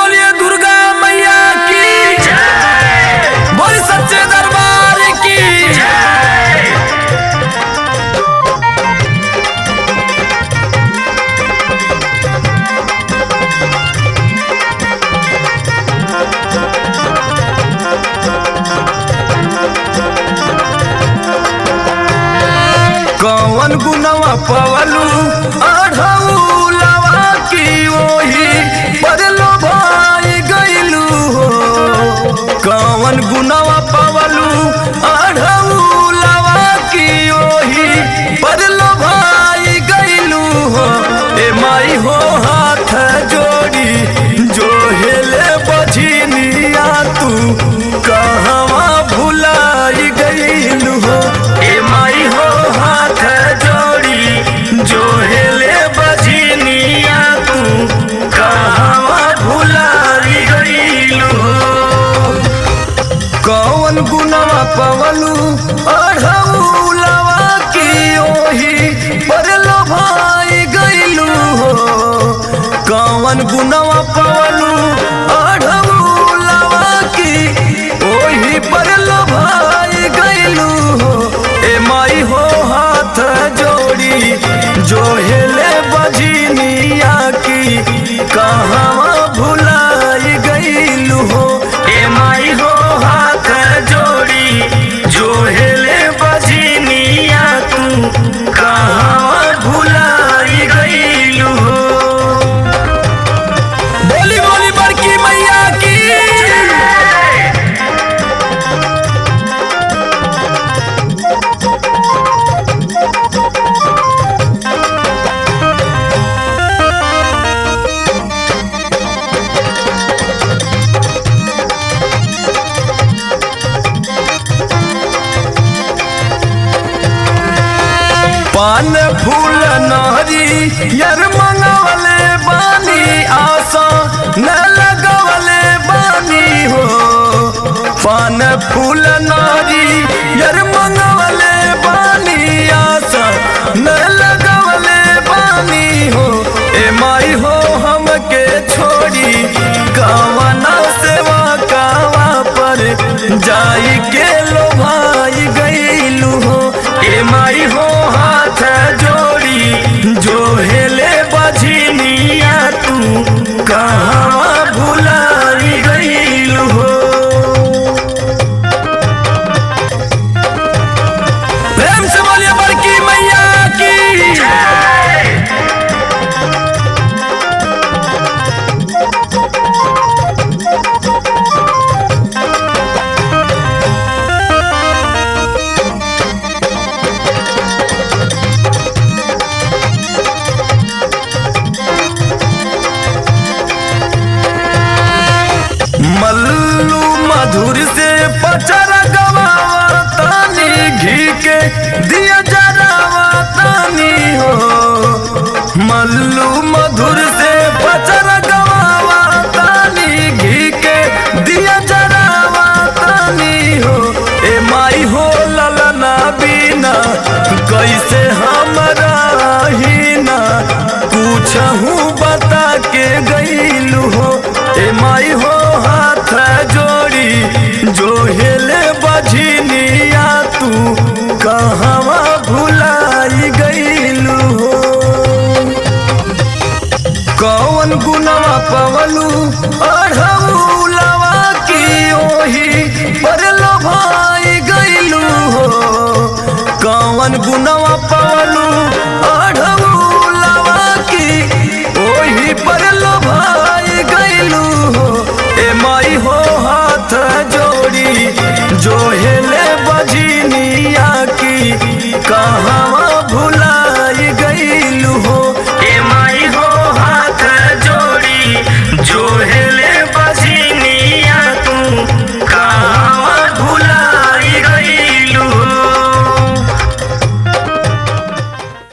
बोलिए दुर्गा मैया की जय, बोल सच्चे दरबार की जय। कौन गुनवा पवलू अढ़ऊलवा की ओही पर लोभाई गइलू हो। कौन गुनवा पवलू अढ़ऊलवा की ओही पर लोभाई गइलू हो। ए माई हो हाथ जोड़ी जो हेले बझिनिया तू कहवा भुलाई गइलू हो। ए माई हो हाथ जोड़ी जो हेले बझिनिया तू कहवा भुलाई गइलू हो। कौन गुनवा पवलू अढ़ऊलवा की ओही पर लोभाई गइलू हो। कौन गुनवा पवलू अढ़ऊलवा की ओही पर लोभाई गइलू हो। ए माई हो हाथ जोड़ी जो हेले बझिनिया की कहवा भुलाई गइलू हो। ए माई हो हाथ जोड़ी जो हेले बझिनिया तू कहवा भुलाई गइलू हो। बोली बोली बड़की मैया की। पान फूल नहरी यार मंगवले बानी, आशा न लगवले बानी हो। पान फूल नहरी यार मंगवले बानी, आशा न लगवले बानी हो। ए माई हो हमके छोड़ी कवना सेवा कावा पर जाई के लोभाई गइलू हो। ए माई हो हाथ जोड़ी जो हेले बझिनिया तू कहवा भुलाई गइलू हो। प्रेम से बोलिए बड़की मैया की। मल्लू मधुर से पचर गवावा तानी, घी के दिया जरावा तानी हो। मल्लू मधुर से पचर गवावा तानी, घी के दिया जरावा तानी हो। ए माई हो ललना बिना कैसे हमरा हीना पूछहूँ बता के गइलू हो। ए माई हो हाथ जोड़ी जो हेले बझिनिया तू कहवा भुलाई गइलू हो। कौन गुनवा पवलू अढ़ऊलवा की ओही पर लोभाई गइलू हो। कौन गुनवा पवलू अढ़